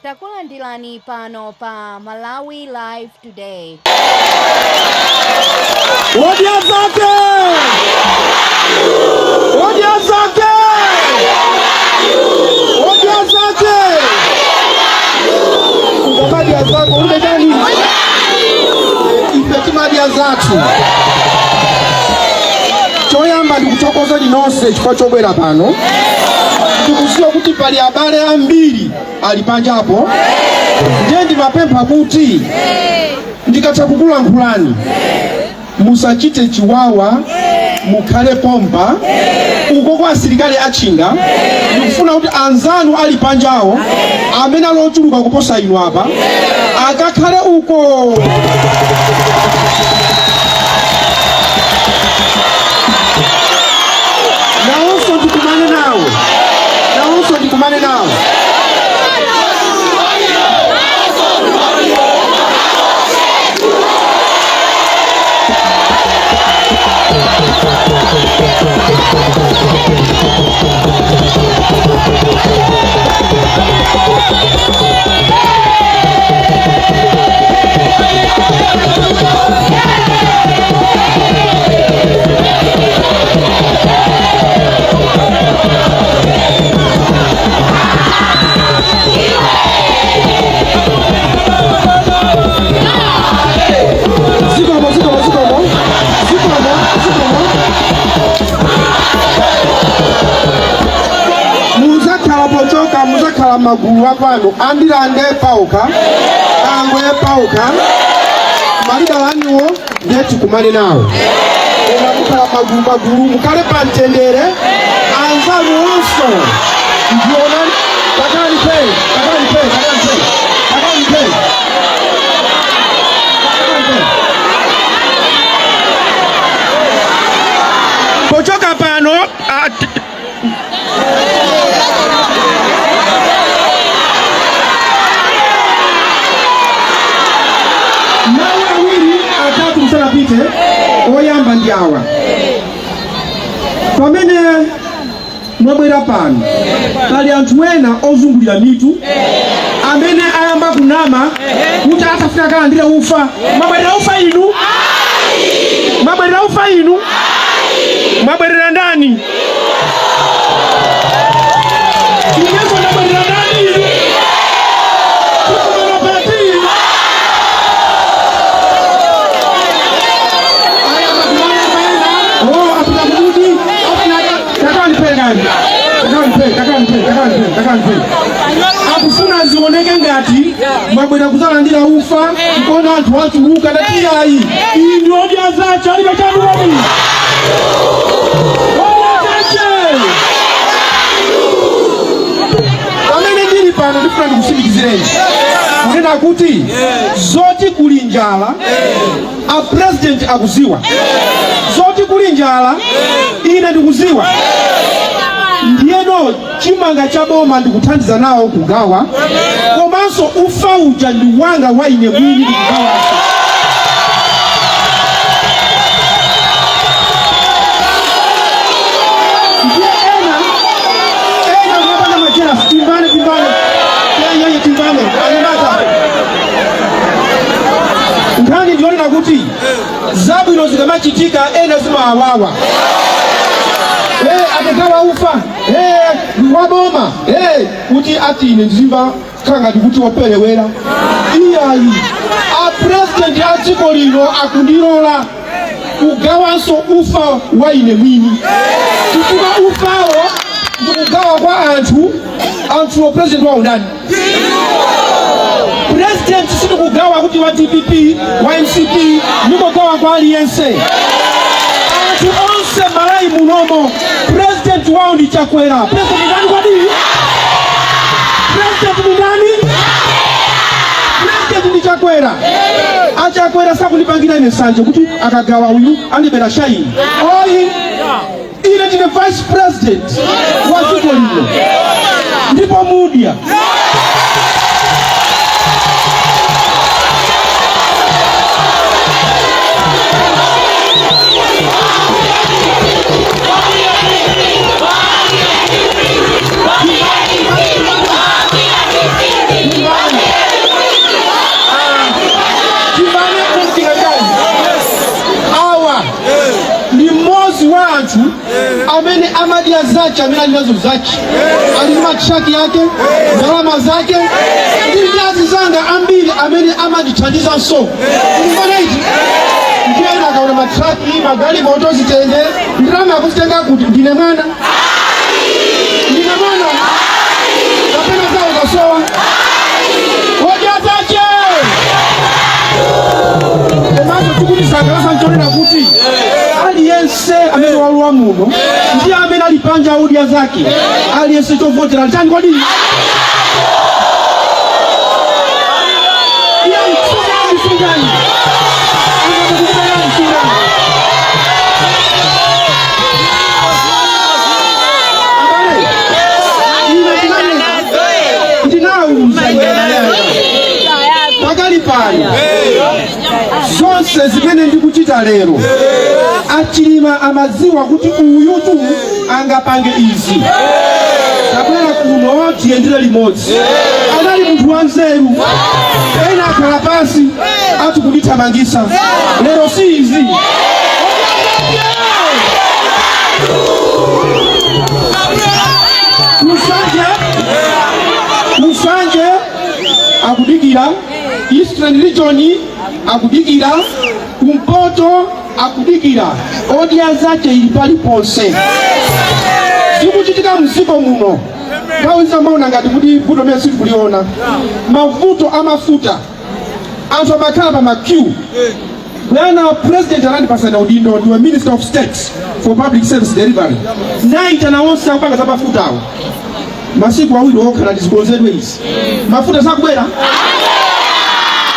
Takulandirani pano pa Malawi Live Today. Odya zake! Odya zake! Odya zake! Ukamadya zako ule gani? Ife timadya zathu. Choyamba ndikuthokoza nonse chifukwa chobwera pano. Ndikudziwa kuti pali abale ambiri ali panjapo, ndiye ndimapempha kuti ndikatha kukulankhulani musachite chiwawa, mukhale pompa uko kwa asilikali atchinga. Ndikufuna kuti anzanu ali panjawo amene ali ochuluka kuposa inu apa akakhale uko. Nawonso ndikumane nawo, nawonso ndikumane nawo. Zikomo, zikomo, zikomo, zikomo, zikomo. Muzakhala pochoka, muzakhala magulu akwanu, andilande pauka, angwe pauka, malida waniwo ndiye tikumane nawo. Koma mukhala magulu magulu, mukhale pa mtendere. Anzanu onso ndionani. Takali pe, takali pe, takali pe, takali pe, takali pe. Pochoka pano mawu awiri atatu musanapite. Oyamba ndi awa: pamene mwabwera pano pali anthu ena ozungulira mitu amene ayamba kunama kuti atafika kalandire ufa. Mwabwerera ufa inu? Mwabwerera ufa inu? Mwabwerera ndani? Inenso ndabwerera ndani inu? Tikumana pati. Aya, makumana paena. Oh, apita kumudi. Takani pe, takani pe, takani pe, takani pe, takani pe. Akufuna zioneke ngati mwabwera kuzalandira ufa, nkona anthu achuluka. Ndati ayi, iyi ndi odya zace alibe chanuoni. Odya zace. Pamene ndili pano ndifuna ndikutsimikizireni kunena kuti zoti kuli njala a president akuziwa, zoti kuli njala ine ndikuziwa. Ndiyeno chimanga cha boma ndikuthandiza nawo kugawa, komanso ufa uja ndi wanga wa ine mwini, ndikugawanso. Ndiye ena ena kumapanga ma jealous. Timbane, timbane, yeye timbane anyamata. Nkhani ndionena kuti zabwino zikamachitika ena zimawawa. Akagawa ufa waboma kuti ati ine ndizimva khala ngati kuti woperewera. Iyayi, a president a dziko lino akundilola kugawanso ufa wa ine mwini, chifukwa ufawo ndikugawa kwa anthu. Anthuwo president wawo ndani? President sindikugawa kuti wa DPP, wa MCP, ndikugawa kwa aliyense. Anthu onse Malawi munomo president wawo ndi Chakwera. President ndi ndani kwadi? President ndi ndani? President ndi Chakwera. Achakwera sakundipangira ine nsanje kuti akagawa uyu andibera shaini. Oyi, ine ndine vice president wa dziko lino ndipo mudya. Amene amadya zache, amene ali nazo zache, ali ndi matraki yake, ndalama zake, ndi ndazi zanga ambiri amene amandithandizanso. Kumvanaiti ndiyena akaona matraki, magalimoto, zitenge ndalama akuzitenga kuti? Ndine mwana, ndine mwana kapena zawo zasowa? Odya zache. Komanso tikutisangalasa nchonena kuti aliyense amene walowa muno ndi amene ali panja, odya zake, aliyense chovotera chani kodi? Iye msungani, msungani. Angakukuberani, msungani. Abale, ine ndinawuza pakali pano, zonse zimene ndikuchita lero, achilima amadziwa kuti uyutu angapange izi. Tabwera kuno tiyendere limodzi. Anali munthu wanzeru. Ena akhala pansi ati kundithamangisa. Lero si izi. Kusanje, Kusanje akudikira, Eastern Region akudikira, kumpoto akudikira. Odya zache ili paliponse. Zikuchitika mdziko muno, nthawi zamaona ngati kuti vuto mene sitikuliona, mavuto amafuta, anthu amakhala pa ma queue. Bwana President anandipasana udindo, ndiwe Minister of State for Public Service Delivery. Naitana onse akupanga za mafutawo, masiku 2 okhala ndizikonzedwe izi, mafuta sakubwera.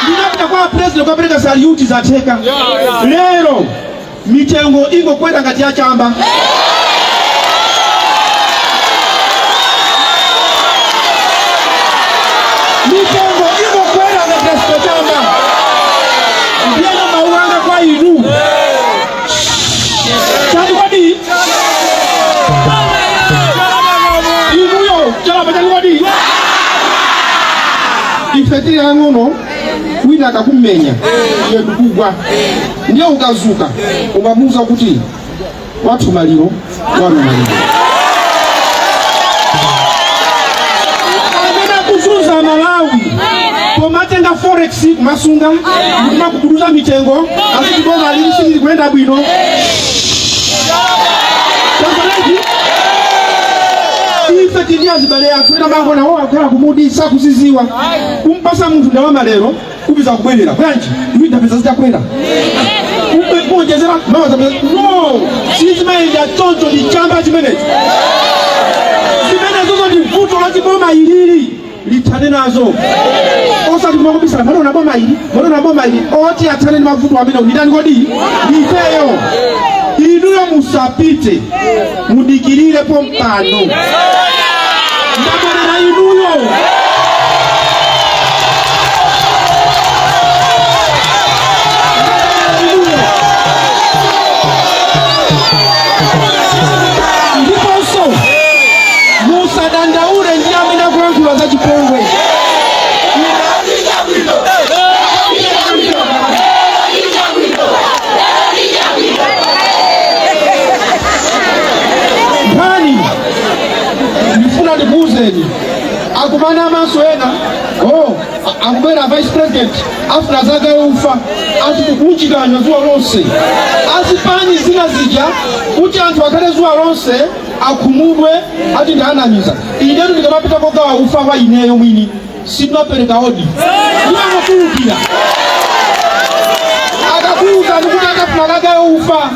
Ndinapita kwa President kukapereka salute, zatheka. Lero mitengo ingokwera ngati yachamba. Mitengo ingokwera ngati yachamba. Ndiyeno mawu anga kwa inu chati kodi inuyo chalapa chati kodi ife tili ang'ono, wina akakummenya iwe ndikugwa, ndiye ukazuka umamuuza kuti wathu maliro, wanu maliro. Amene akuzunza Malawi pomatenga forex kumasunga, kumakubuduza mitengo, aziti boma lili silili kuyenda bwino. Tanzaniki ife tili azibale athu ena mangona wo akhala kumudi sakuziziwa, kumpasa munthu ndalama lero, kupita kubwerera bwanji, iwe ndapeza zitakwera, kuonjezera mawa zapeza. No, sizimayenda choncho, ndi chamba chimenechi. Zimene zozo ndi vuto la chiboma ilili, lithane nazo, osati kumakubisana mwana boma ili, mwana boma ili. Oti athane ndi mavuto amene nditani kodi? Ifeyo. Inuyo musapite, mudikirire pompano, ndabwerera inuyo. Ndabwerera inuyo. Ndiponso musadandaule ndi amene akulankhula za chipongwe. Nkhani ndifuna ndikuwuzeni, akumana amaso ena, oh, akubwera Vice President, afuna zake ufa, ati kukunjikanya zuwa lonse, azipani zina zija, kuti anthu akhale zuwa lonse akhumudwe, ati ndianamiza. Inetu ndikamapita kogawa ufa kwa ineyo mwini, sindinapereka odi, ndimangotulukira. Akakuwuzani kuti akafuna kagawe ufa,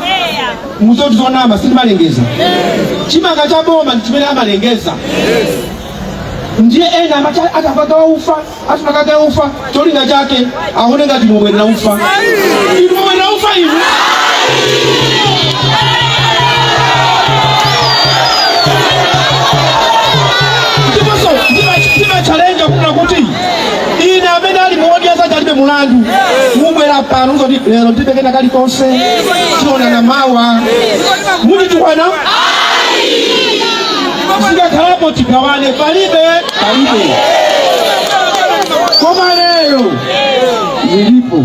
muzoti zonama, sindimalengeza. Chimanga cha boma ndi chimene amalengeza. Ndiye ena amati atakagawa ufa, afuna kagawa ufa, cholinga chake aone ngati mubwerera ufa. Inu mubwerera ufa inu? Ndiponso ndimachalenja kunena kuti ine amene ali muodya zake alibe mulandu, mubwera pano ngoti lero ndipekena kalikonse, tionana mawa, munditukwana, zikakhalapo tigawane, palibe, palibe. Koma lero zilipo.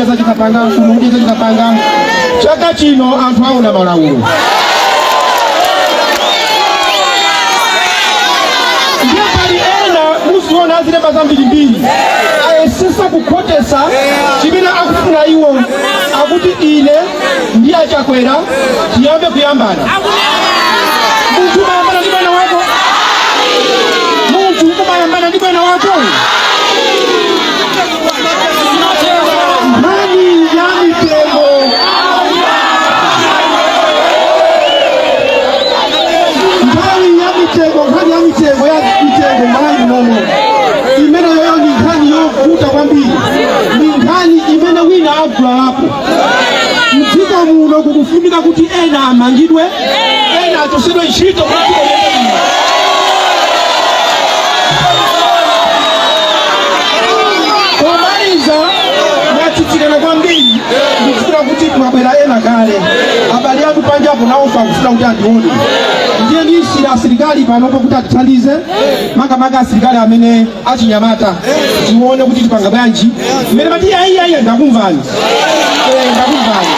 Kudya zachitapanga kuno, kudya zachitapanga. Chaka chino anthu aona malaulo. Ndiye pali ena muziona azilemba zambirimbiri, ayesesa kukhotesa chimene akufuna iwo, akuti ine ndi aChakwera tiyambe kuyambana. Munthu umayambana ndi bwana wako? Munthu umayambana ndi bwana wako? Nkhani ya mitengo, nkhani ya mitengo, nkhani ya mitengo, ya mitengo Malawi munomo, imene yoyo ni nkhani yovuta kwambiri, ni nkhani imene wina agwalapo. Mdziko muno kukufunika kuti ena amangidwe, ena achosedwe ntchito kuti dziko liyende bwino. Pomaliza, mwachitsikana kwambiri, ndikufuna kuti mwabwera ena kale, abale athu panjapo nawonso akufuna kuti andione. Ndiye ndisira asilikali panopo kuti atithandize, makamaka asilikali amene achinyamata, tione kuti tipanga bwanji mmene mati. Ayi, ayi, ndakumvani. Eh, ndakumvani.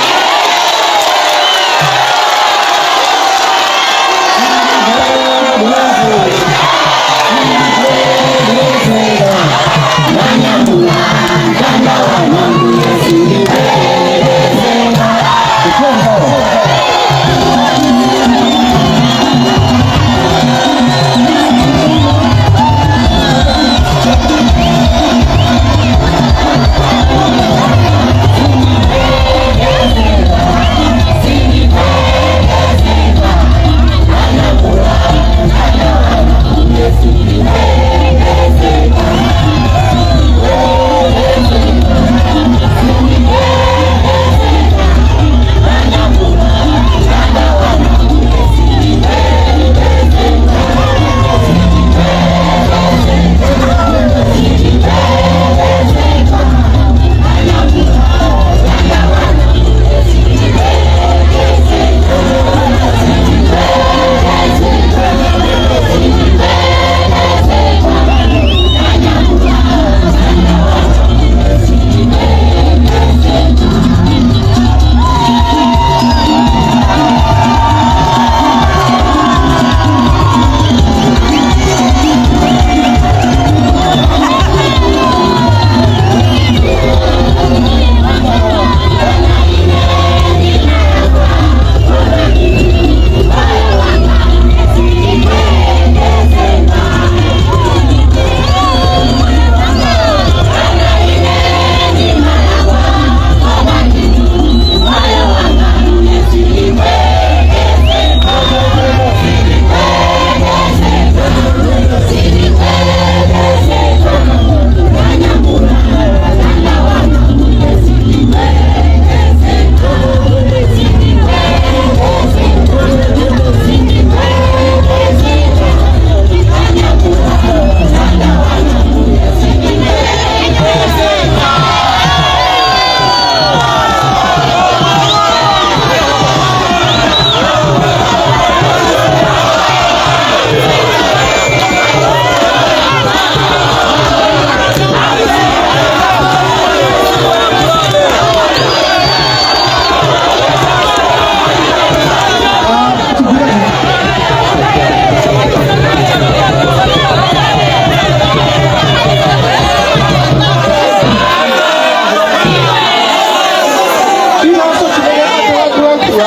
Chinanso chimene akulankhula,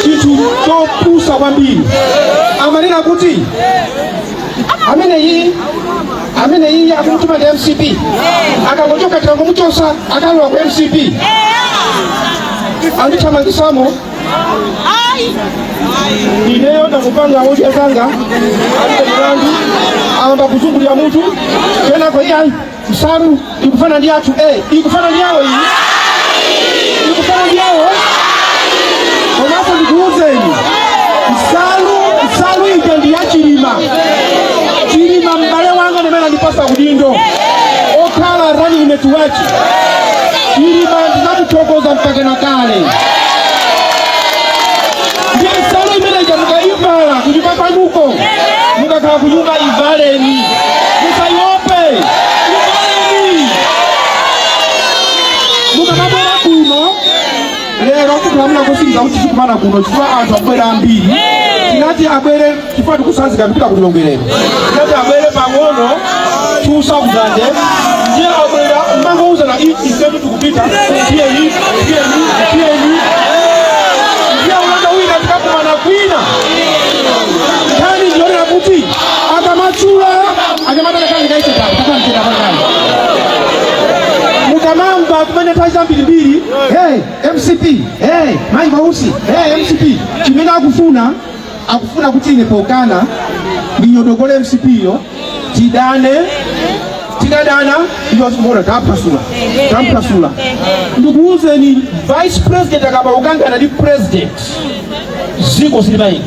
chinthu chopusa kwambiri, amanena kuti amene iyi akumutuma ndi MCP, akangochoka tikangomuchosa akalowa ku MCP. Andithamangisamo ineyo, ndakupanga odya zanga alibe mulandu. Ayamba kuzungulira mutu, kenako iyayi, nsalu ikufana ndi athu, eh, ikufana ndi yawo, iyi ikufana ndi yawo. Komanso ndikuwuzeni, nsalu ija ndi ya Chilima. Chilima m'bale wanga ndimene andipasa udindo okhala running mate wachi Chilima. Ndinamuthokoza mpaka na kale. Ndiye nsalu imene ija mukaivala kunyumba kwanuko, mukakhala kunyumba, ivaleni, musaiope, ivaleni. Mukamabwera kuno lero, kulamula kusiriza kuti tikumana kuno chifukwa anthu akubwera ambiri. Tinati abwere chifukwa tikusanzika kupita kulilongwerero. Tinati abwere pang'ono 2000, ndiye abwera mmangouzana, ifetu tikupita, tiyeni, tiyeni, tiyeni. Ndiye ulendo wina tikakumana kwina. Nkhani ndionera kuti akamachula achamatakaikaitetaakaamtetapakai mukamamva kumene nthawi zambirimbiri, "Hey, MCP, hey, Michael Usi, hey, MCP," chimene akufuna, akufuna kuti ine pokana ndinyodokole MCP yo, tidane. Tikadana iyo simona taphasula, taphasula. Ndikuwuzeni, vice president akaba kukangana ndi president, ziko silimayenda.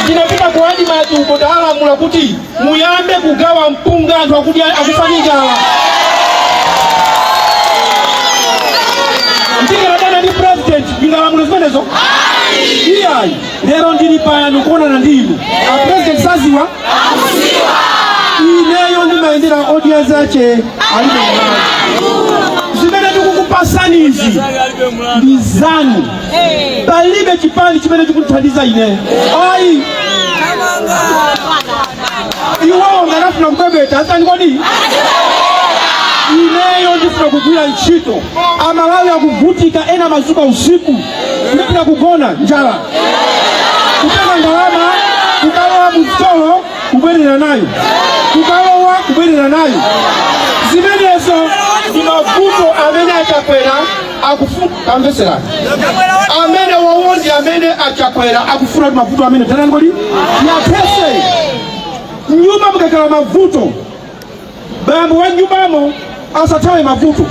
Tinapita ku ADMARC uko, talamula kuti muyambe kugawa mpunga, anthu akudya akufa ndi njala. Ndikaladana ndi president, ndingalamule zimenezo? Iyayi. Lero ndili pano kuonana ndinu, a president saziwa ineyo ndimayendera audience ache alibe mlandu. Zimene tikukupasanizi ndi zanu, palibe chipani chimene chikuthandiza ine, ayi. Iwowo nganafuna kubwebweta asani kodi ineyo ndifuna kugwira ntchito. Amalawi akuvutika, ena mazuka usiku kulepera kugona, njala, kutenga ndalama kukalowa msitolo, kubwerera nayo, kukalowa, kubwerera nayo. Zimenezo ndi mavuto amene Achakwera akufuna. Kamveserani, amene wowo ndi amene Achakwera akufuna kuti mavuto amene tanani kodi yathese. Nyumba mukakhala mavuto, bambo wa nyumbamo asathawe mavuto,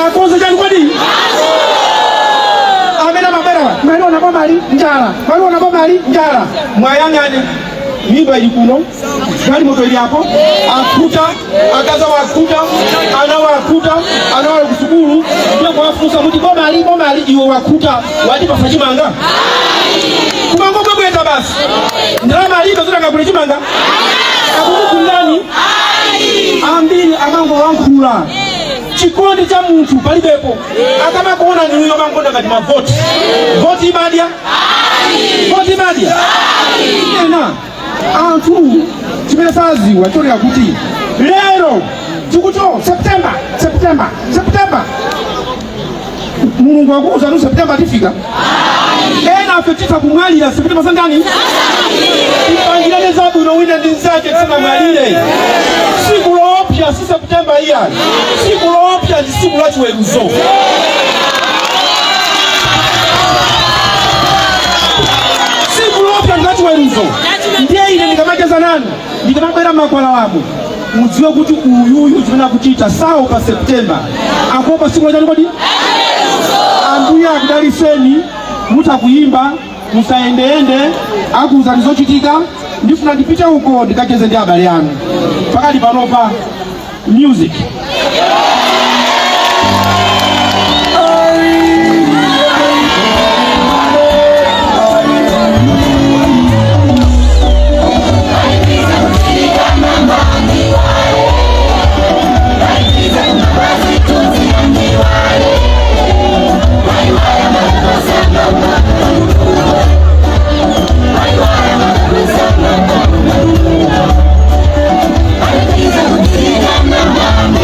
akonze chani kodi? Amene amabwera mwaliona bomali njala, mwaliona bomali njala, mwayang'ane mimba ili kuno, galimoto ili apo, akhuta, akaza wakhuta, ana wakhuta, ana wali kusukulu. Ndiye kuwafunsa kuti bomali, bomali, iwe wakhuta, watipasa chimanga? Kumangobwebweta basi, ndalama alibe zotangagule chimanga, akukugulirani? Ambiri amangolankhula, chikondi cha munthu palibepo. Akamakuona niuyo mangonda ngati mavoti, voti imadya, voti imadya. Ena anthu chimene saziwa chonera kuti lero tikuti, oh, September, September, September. Mulungu akuuza nu September tifika? Ena afe titha kumwalira September sandani. Tipangirane zabwino wina ndi nzake tisanamwalire. Siku loopsa si September iyani, siku loopsa ndi siku la chiweruzo. Siku loopsa ndi la chiweruzo. Ndiye ine ndikamacheza nanu, ndikamabwera makwalalamu, mudziwe kuti uyuyu chimene akuchita saopa September, akuopa siku lachani kodi? Ambuye akudaliseni. Mutha kuyimba, musayendeyende, akuwuzani zochitika. Ndifuna ndipite uko ndikacheze ndi abale anu. Pakali panopa, music.